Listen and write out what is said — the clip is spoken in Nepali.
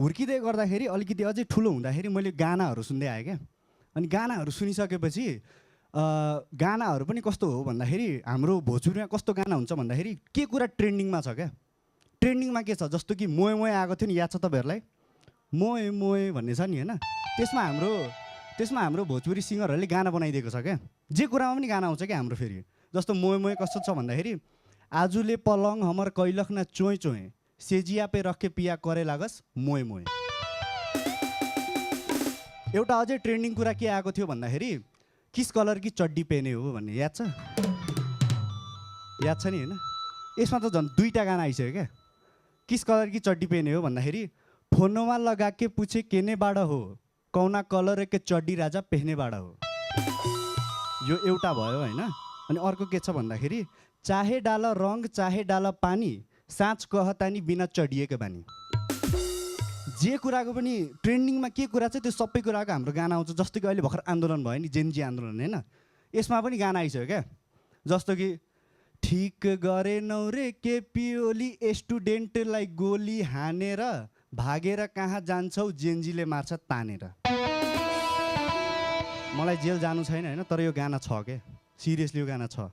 हुर्किँदै गर्दाखेरि अलिकति अझै ठुलो हुँदाखेरि मैले गानाहरू सुन्दै आएँ क्या। अनि गानाहरू सुनिसकेपछि गानाहरू पनि कस्तो हो भन्दाखेरि हाम्रो भोजपुरीमा कस्तो गाना हुन्छ भन्दाखेरि के कुरा ट्रेन्डिङमा छ क्या। ट्रेन्डिङमा के छ, जस्तो कि मोए मोए आएको थियो नि, याद छ तपाईँहरूलाई? मोए मोए भन्ने छ नि होइन, त्यसमा हाम्रो भोजपुरी सिङ्गरहरूले गाना बनाइदिएको छ क्या। जे कुरामा पनि गाना आउँछ क्या हाम्रो। फेरि जस्तो मोए मोए कस्तो छ भन्दाखेरि आजुले पलङ हमर कैलख न चोय चोय सेजिया पे रखे पिया करे लागस मोए मोए। एउटा अझै ट्रेन्डिङ कुरा के आएको थियो भन्दाखेरि किस कलर की चड्डी पेने हो भन्ने, याद छ? याद छ नि होइन? यसमा त झन् दुईवटा गाना आइसक्यो क्या। किस कलर की चड्डी पेने हो भन्दाखेरि फोनमा लगा के पूछे केने बाडा हो, कौना कलर के चड्डी राजा पहने बाडा हो। यो एउटा भयो होइन। अनि अर्को के छ भन्दाखेरि चाहे डाल रङ चाहे डाल पानी साँच कहतानी बिना चढिएको बानी। जे कुराको पनि ट्रेन्डिङमा के कुरा छ त्यो सबै कुराको हाम्रो गाना आउँछ। जस्तो कि अहिले भर्खर आन्दोलन भयो नि, जेनजी आन्दोलन होइन, यसमा पनि गाना आइसक्यो क्या। जस्तो कि ठिक गरेनौ रे के पिओली स्टुडेन्टलाई गोली हानेर भागेर कहाँ जान्छौ जेनजीले मार्छ तानेर। मलाई जेल जानु छैन होइन, तर यो गाना छ क्या, सिरियसली यो गाना छ।